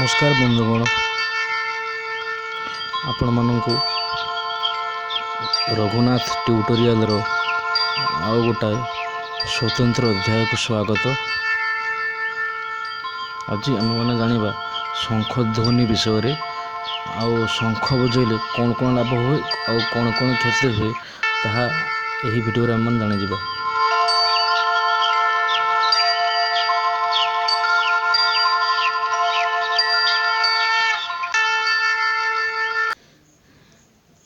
ନମସ୍କାର ବନ୍ଧୁଗଣ, ଆପଣମାନଙ୍କୁ ରଘୁନାଥ ଟ୍ୟୁଟୋରିଆଲର ଆଉ ଗୋଟାଏ ସ୍ୱତନ୍ତ୍ର ଅଧ୍ୟାୟକୁ ସ୍ୱାଗତ। ଆଜି ଆମେମାନେ ଜାଣିବା ଶଙ୍ଖ ଧ୍ୱନି ବିଷୟରେ, ଆଉ ଶଙ୍ଖ ବଜାଇଲେ କ'ଣ କ'ଣ ଲାଭ ହୁଏ ଆଉ କ'ଣ କ'ଣ କ୍ଷତି ହୁଏ ତାହା ଏହି ଭିଡ଼ିଓରେ ଆମେମାନେ ଜାଣିଯିବା।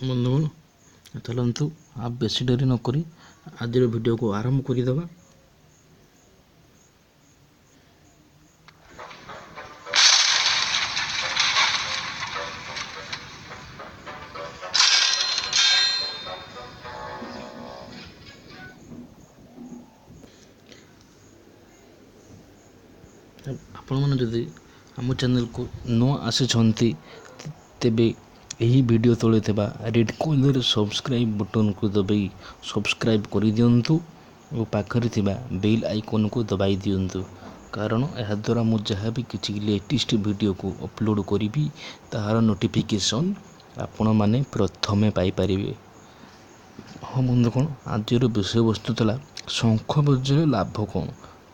ବନ୍ଧୁଗଣ, ଚାଲନ୍ତୁ ଆଉ ବେଶୀ ଡେରି ନକରି ଆଜିର ଭିଡ଼ିଓକୁ ଆରମ୍ଭ କରିଦେବା। ଆପଣମାନେ ଯଦି ଆମ ଚ୍ୟାନେଲକୁ ନ ଆସିଛନ୍ତି ତେବେ ଏହି ଭିଡ଼ିଓ ତଳେ ଥିବା ରେଡ଼୍ କଲର୍ ସବସ୍କ୍ରାଇବ୍ ବଟନ୍କୁ ଦବାଇ ସବସ୍କ୍ରାଇବ୍ କରିଦିଅନ୍ତୁ ଓ ପାଖରେ ଥିବା ବେଲ୍ ଆଇକନ୍କୁ ଦବାଇ ଦିଅନ୍ତୁ, କାରଣ ଏହାଦ୍ୱାରା ମୁଁ ଯାହା ବି କିଛି ଲେଟେଷ୍ଟ ଭିଡ଼ିଓକୁ ଅପଲୋଡ଼ କରିବି ତାହାର ନୋଟିଫିକେସନ୍ ଆପଣମାନେ ପ୍ରଥମେ ପାଇପାରିବେ। ହଁ ବନ୍ଧୁଗଣ, ଆଜିର ବିଷୟବସ୍ତୁ ଥିଲା ଶଙ୍ଖ ବଜାଇଲେ ଲାଭ କ'ଣ,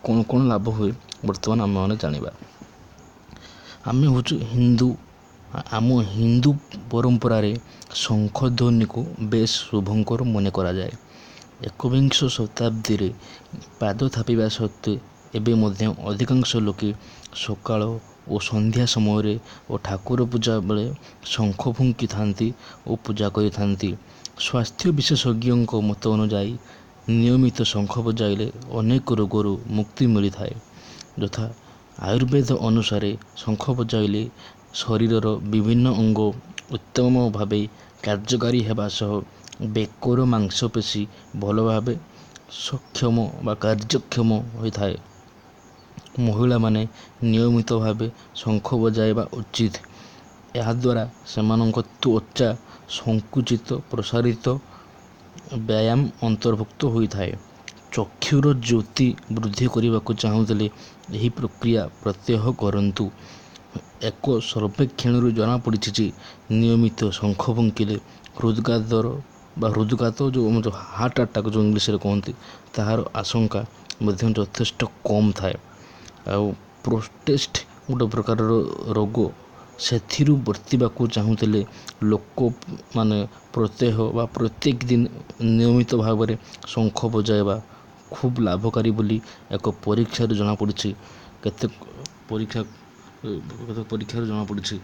କ'ଣ କ'ଣ ଲାଭ ହୁଏ ବର୍ତ୍ତମାନ ଆମେମାନେ ଜାଣିବା। ଆମେ ହେଉଛୁ ହିନ୍ଦୁ, ଆମ ହିନ୍ଦୁ ପରମ୍ପରାରେ ଶଙ୍ଖ ଧ୍ୱନିକୁ ବେଶ ଶୁଭଙ୍କର ମନେ କରାଯାଏ। ଏକବିଂଶ ଶତାବ୍ଦୀରେ ପାଦ ଥାପିବା ସତ୍ତ୍ୱେ ଏବେ ମଧ୍ୟ ଅଧିକାଂଶ ଲୋକେ ସକାଳ ଓ ସନ୍ଧ୍ୟା ସମୟରେ ଓ ଠାକୁର ପୂଜା ବେଳେ ଶଙ୍ଖ ଫୁଙ୍କିଥାନ୍ତି ଓ ପୂଜା କରିଥାନ୍ତି। ସ୍ୱାସ୍ଥ୍ୟ ବିଶେଷଜ୍ଞଙ୍କ ମତ ଅନୁଯାୟୀ ନିୟମିତ ଶଙ୍ଖ ବଜାଇଲେ ଅନେକ ରୋଗରୁ ମୁକ୍ତି ମିଳିଥାଏ। ଯଥା ଆୟୁର୍ବେଦ ଅନୁସାରେ ଶଙ୍ଖ ବଜାଇଲେ ଶରୀରର ବିଭିନ୍ନ ଅଙ୍ଗ ଉତ୍ତମ ଭାବେ କାର୍ଯ୍ୟକାରୀ ହେବା ସହ ବେକର ମାଂସପେଶୀ ଭଲ ଭାବେ ସକ୍ଷମ ବା କାର୍ଯ୍ୟକ୍ଷମ ହୋଇଥାଏ। ମହିଳାମାନେ ନିୟମିତ ଭାବେ ଶଙ୍ଖ ବଜାଇବା ଉଚିତ। ଏହାଦ୍ୱାରା ସେମାନଙ୍କ ତ୍ୱଚା ସଂକୁଚିତ ପ୍ରସାରିତ ବ୍ୟାୟାମ ଅନ୍ତର୍ଭୁକ୍ତ ହୋଇଥାଏ। ଚକ୍ଷୁର ଜ୍ୟୋତି ବୃଦ୍ଧି କରିବାକୁ ଚାହୁଁଥିଲେ ଏହି ପ୍ରକ୍ରିୟା ପ୍ରତ୍ୟହ କରନ୍ତୁ। ଏକ ସର୍ବେକ୍ଷଣରୁ ଜଣାପଡ଼ିଛି ଯେ ନିୟମିତ ଶଙ୍ଖ ଫୁଙ୍କିଲେ ହୃଦଘାତର ବା ହୃଦଘାତ ଯେଉଁ ଆମର ହାର୍ଟ ଆଟାକ୍ ଯେଉଁ ଇଂଲିଶରେ କୁହନ୍ତି ତାହାର ଆଶଙ୍କା ମଧ୍ୟ ଯଥେଷ୍ଟ କମ୍ ଥାଏ। ଆଉ ପ୍ରୋଷ୍ଟେଷ୍ଟ ଗୋଟେ ପ୍ରକାରର ରୋଗ, ସେଥିରୁ ବର୍ତ୍ତିବାକୁ ଚାହୁଁଥିଲେ ଲୋକମାନେ ପ୍ରତ୍ୟହ ବା ପ୍ରତ୍ୟେକ ଦିନ ନିୟମିତ ଭାବରେ ଶଙ୍ଖ ବଜାଇବା ଖୁବ୍ ଲାଭକାରୀ ବୋଲି ଏକ ପରୀକ୍ଷାରୁ ଜଣାପଡ଼ିଛି। କେତେ ପରୀକ୍ଷାରୁ ଜଣାପଡ଼ିଛି।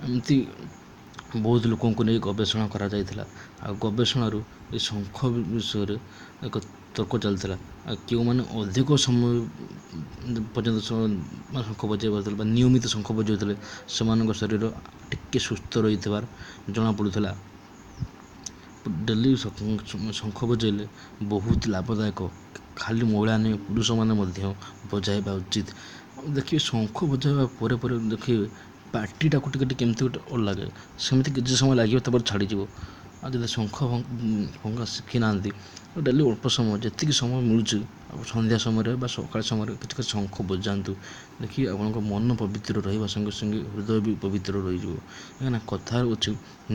ଏମିତି ବହୁତ ଲୋକଙ୍କୁ ନେଇ ଗବେଷଣା କରାଯାଇଥିଲା। ଆଉ ଗବେଷଣାରୁ ଏ ଶଙ୍ଖ ବିଷୟରେ ଏକ ତର୍କ ଚାଲିଥିଲା। ଆଉ କେଉଁମାନେ ଅଧିକ ସମୟ ପର୍ଯ୍ୟନ୍ତ ଶଙ୍ଖ ବଜାଇ ପାରୁଥିଲେ ବା ନିୟମିତ ଶଙ୍ଖ ବଜାଉଥିଲେ ସେମାନଙ୍କ ଶରୀର ଟିକେ ସୁସ୍ଥ ରହିଥିବାର ଜଣାପଡ଼ୁଥିଲା। ଡେଲି ଶଙ୍ଖ ବଜାଇଲେ ବହୁତ ଲାଭଦାୟକ। ଖାଲି ମହିଳା ନୁହେଁ, ପୁରୁଷମାନେ ମଧ୍ୟ ବଜାଇବା ଉଚିତ। ଦେଖିବେ ଶଙ୍ଖ ବଜାଇବା ପରେ ପରେ ଦେଖିବେ ପାଟିଟାକୁ ଟିକେ ଟିକେ କେମିତି ଗୋଟେ ଅଡ଼ ଲାଗେ, ସେମିତି କିଛି ସମୟ ଲାଗିବ, ତାପରେ ଛାଡ଼ିଯିବ। ଆଉ ଯଦି ଶଙ୍ଖ ଫୁଙ୍କା ଶିଖିନାହାନ୍ତି, ଡେଲି ଅଳ୍ପ ସମୟ ଯେତିକି ସମୟ ମିଳୁଛି ଆଉ ସନ୍ଧ୍ୟା ସମୟରେ ବା ସକାଳ ସମୟରେ କିଛି କିଛି ଶଙ୍ଖ ବଜାନ୍ତୁ, ଦେଖିବେ ଆପଣଙ୍କ ମନ ପବିତ୍ର ରହିବା ସଙ୍ଗେ ସଙ୍ଗେ ହୃଦୟ ବି ପବିତ୍ର ରହିଯିବ। କାହିଁକିନା କଥାରେ ଅଛି,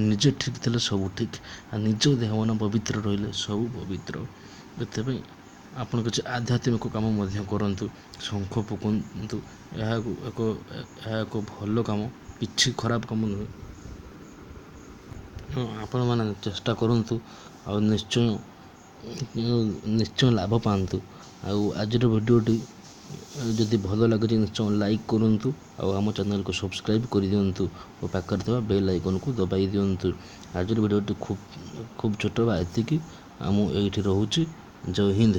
ନିଜେ ଠିକ୍ ଥିଲେ ସବୁ ଠିକ୍, ଆଉ ନିଜ ଦେହ ମନ ପବିତ୍ର ରହିଲେ ସବୁ ପବିତ୍ର। ଏଥିପାଇଁ ଆପଣ କିଛି ଆଧ୍ୟାତ୍ମିକ କାମ ମଧ୍ୟ କରନ୍ତୁ, ଶଙ୍ଖ ଫୁଙ୍କନ୍ତୁ, ଏହା ଏକ ଭଲ କାମ, କିଛି ଖରାପ କାମ ନୁହେଁ। ହଁ, ଆପଣମାନେ ଚେଷ୍ଟା କରନ୍ତୁ ଆଉ ନିଶ୍ଚୟ ଲାଭ ପାଆନ୍ତୁ। ଆଉ ଆଜିର ଭିଡ଼ିଓଟି ଯଦି ଭଲ ଲାଗୁଛି ନିଶ୍ଚୟ ଲାଇକ୍ କରନ୍ତୁ ଆଉ ଆମ ଚ୍ୟାନେଲକୁ ସବସ୍କ୍ରାଇବ୍ କରିଦିଅନ୍ତୁ ଓ ପାଖରେ ଥିବା ବେଲ୍ ଆଇକନ୍କୁ ଦବାଇ ଦିଅନ୍ତୁ। ଆଜିର ଭିଡ଼ିଓଟି ଖୁବ୍ ଛୋଟ ବା ଏତିକି। ଆଉ ମୁଁ ଏଇଠି ରହୁଛି। ଜୟ ହିନ୍ଦ।